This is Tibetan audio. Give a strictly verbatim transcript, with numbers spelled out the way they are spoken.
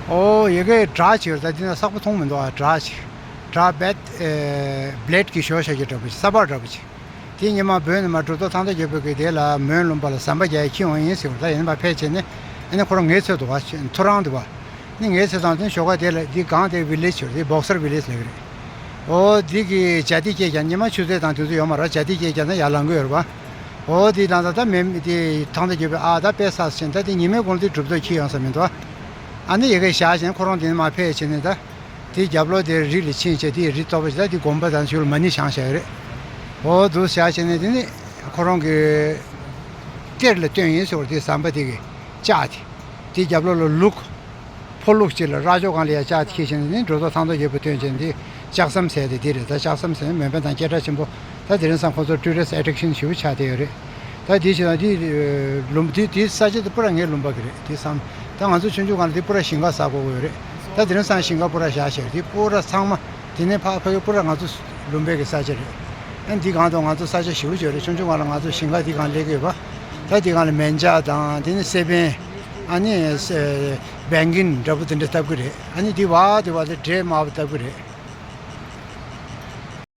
ཨོ་ཡ་གི་སྒྲ་ཅིག་ཡོད་རེད། ད་འདི་ན་གསར་པ་མཐོང་མི་འདུག་ཨ། སྒྲ་ཅིག་སྒྲ་བེད་ཨེ་བྷི་ལེ་ཌི་གི་ཞོ་ཤ་གི་འདྲ་པོ་ཅིག་ས་ཕག་འདྲ་པོ་ཅིག་དེ་ཉི་མ་བོད་ནས་མར་གྲུབ་ཐོབ་ཐང་སྟོང་རྒྱལ་པོ་གི་དེ་ལ་མོན་ལུང་པ་ལ་ཟམ་པ་རྒྱག་ཡ་འཁྱེར་ཡོང་ཡིན་ཟེར་བ། ད་ཡིན་ནའི་ཕར་ཕེབས་བྱས་ནས་ཨ་ནི་ཁོ་རང་ངའི་ཚོད་འདུག་བ། ཐོ་རངས་འདུག་བ། ནི་ངའི་ཚོད་དང་དེ་ཞོགས་ཀ་དེ་ལ་འདི་སྒང་དེ་བྷི་ལེ་ཇི་ཡོད་རེད། དེ་བོག་སར་བྷི་ལེ་ཇི་ལབ་ཀྱི་རེད། ཨོ་འདི་གི་ཇ་དེ་སྐྱེས་ཀྱང་ཉི་མ་ཆུ་ཚོད་དང་དུས་ཚོད་ཡོད་མ་རེད། ཇ་དེ་སྐྱེས་ཀྱང་ན་ཡར་ལངས་གི་ཡོད་རེད་བ། ཨོ་འདི་དང་ད་ད་མེ་དེ་ཐང་དུ་རྒྱུག་པའི་ཨ་ད་དཔེ་ས་ཟིན་ད་དེ་ཉི་མའི་གུང་དེ་གྲུབ་ཐོབ་འཁྱེར་ཡོང་ས་མི་འདུག་བ། ཨ་ནི་ཡ་གི་བཞག་བྱས་ཁོ་རང་དེ་ནས་མར་ཕེབས་བྱས་ནས་ད། དེའི་རྒྱབ་ལོགས་དེ་རི་ལ་ཕྱིན་བྱས་དེའི་རི་སྟོབས་ཅིག་ད་དེ་དགོན་པ་དང་ཞུ་ལ་མ་ཎི་བཞེངས་བཞག་ཡོད་རེད། ཨོ་འདུག་བཞག་བྱས་ནས་དེ་ནི་ཁོ་རང་གི་གཏེར་ལ་བཏོན་ཡིན་ཟེར་བ། དེ་ཟམ་པ་དེ་གི་ལྕགས་དེ། དེའི་རྒྱབ་ལོགས་ལ་ལུག་ཕོ་ལུག་ཅིག་ལ་ར་ཅོ་སྒང་ལ་ཡ་ལྕགས་དེ་འཁྱེར་བྱས་ནས་ནི་གྲུབ་ཐོབ་ཐང་སྟོང་རྒྱལ་པོ་བཏོན་བྱས་ནས་དེ་ལྕགས་ཟམ་ཟེར་དེ་དེ་རེད། ད་ལྕགས་ཟམ་ཟེར་ན་མོན་པ་དང་སྐད་གྲགས་ཆེན་པོ། ད་དེ་རིང་སང་ཁོ་ཚོ་ཊུ་རི་སི་ཊི་ཨེ་ཊེག་ཤན་ཞེ་པོ་ཆགས་བསྡད་ཡོད་རེད། ད་དེ་བྱས་ན་དེ་ལུང་དེ་དེ་ས་ཆ་དེ་པུ་ར་ངའི་ལུང་པ་གི་རེད། དེ་བསམ་ད་ང་ཚོ་ཆུང་ཆུང་སྒང་ལ་དེ་པུ་ར་ཞིང་ཁ་ཟ་དགོས་ཀྱི་ཡོད་རེད། ད་དེ་རིང་སང་ཞིང་ཁ་པུ་ར་བཞག་བཞག་དེ་པུ་ར་ཚང་མ་དེ་ནས་ཕར་ཕ་གི་པུ་ར་ང་ཚོ་ལུང་པའི་གི་ས་ཆ་རེད། ཨ་འདི་སྒང་དུ་ང་ཚོ་ས་ཆ་ཞེ་པོ་ཅིག་ཡོད་རེད། ཆུང་ཆུང་སྒང་ལ་ང་ཚོ་ཞིང་ཁ་འདི་སྒང་སླེབས་ཀྱི་ཡོད་པ། ད་འདི་སྒང་ལ་མལ་ཆ་དང་དེ་ནས་སེ་པན། ཨ་ནི་སེ་བན་གིན་འདྲ་པོ་དེ་འདྲ་བཏབ་ཀྱི་རེད། ཨ་ནི་འདི་བ་དེ་བ་ལ་འབྲས་དམར་པོ་བཏབ་ཀྱི་རེད།